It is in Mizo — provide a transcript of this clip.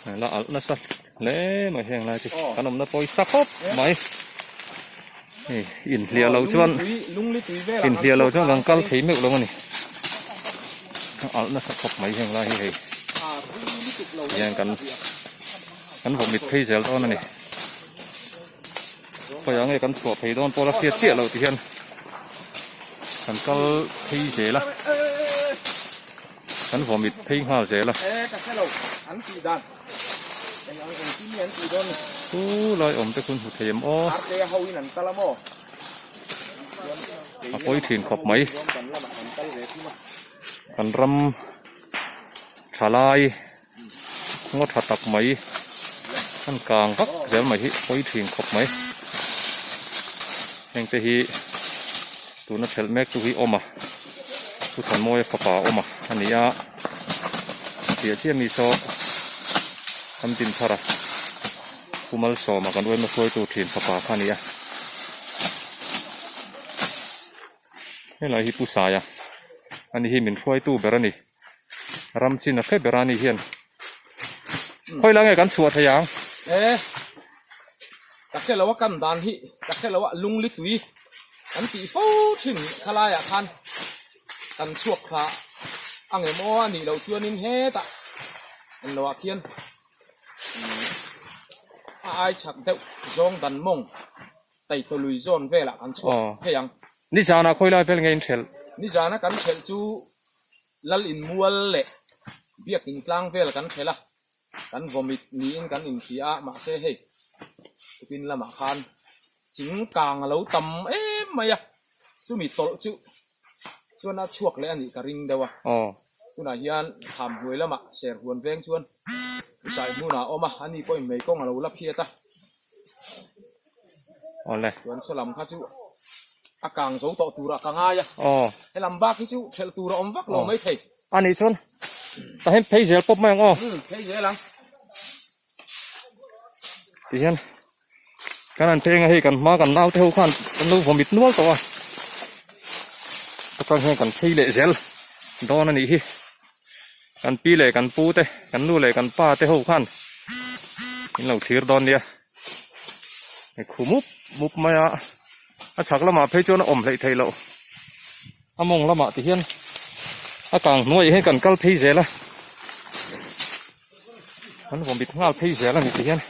La alh nasa hle mai heng lai chu kan awmna pawisa khawp mai hei inhliah loh chuan inhliah loh chuan kan kal thei meuh lo a ni a alh nasa khawp mai heng lai hi hei hian kan kan vawmit phei zel dawn a ni khawiah nge kan chhuah phei dawn pawh la hriat chiah loh ti hian kan kal phei zel a. Kan vawmit phei nghal zel a. Chu lai awm te khun hmu thei em aw. A pawi thin khawp mai. Kan ram tha lai ngaw tha tak mai an kang vak zel mai hi pawi thin khawp mai. Heng te hi tuna thelh mek chu hi awm a. Pu Thanmawia fapa a awm a a ni a, piah chiah mi saw kan din thar a, Pu Malsawma kan uaima hruaitu thin fapa kha a ni a. Helai hi Pu Saia a ni hi min hruaitu ber a ni, ram chin a hre ber a ni hian khawi lai nge kan chhuah thei ang? E, ka hre lo a kan dan hi ka hre lo a lungli tui kan tih fo thin khalaiah khan kan chhuak thla ang em aw a nih loh chuanin hetah an lo ah khian a ai chak deuh zawng dan mawng taitawlui zawn velah kan chhuak thei ang. Nizana khawi lai vel nge in thelh? Nizana kan thelh chu Lal Inmual leh Biakin tlang vel kan thelh a, kan vawmit niin kan inhria a, mahse hei tupin lamah khan thing kang a lo tam em mai a, chumi tawlh chu chuan a chhuak leh a nih ka ring deuh a. Tunah hian Kham hnuai lamah Serhuan veng chuan Usai hmunah a awm a, ani pawhin mei kawng a lo la phiat a. Awle. Chuan saw lam kha chu a kang zo tawh turah ka ngai a. Aw. He lam bak hi chu thelh tur a awm vak lo mai thei. A nih chuan ta hian phei zel pawp mai ang aw. Umm phei zel ang. Tihian kan han pheng a hei kan hma kan naute ho khan kan lo vawmit nual tawh a atang hian kan phei leh zel dawn a nih hi kan pi leh kan pu te kan nu leh kan pa te ho khan min lo thlir dawn nia hei khu mup mup mai a a chhak lamah phei chuan a awm hleih theih loh a mawng lamah ti hian a kang hnuaiah hian kan kal phei zel a kan vawmit nghal phei zel a ni ti hian.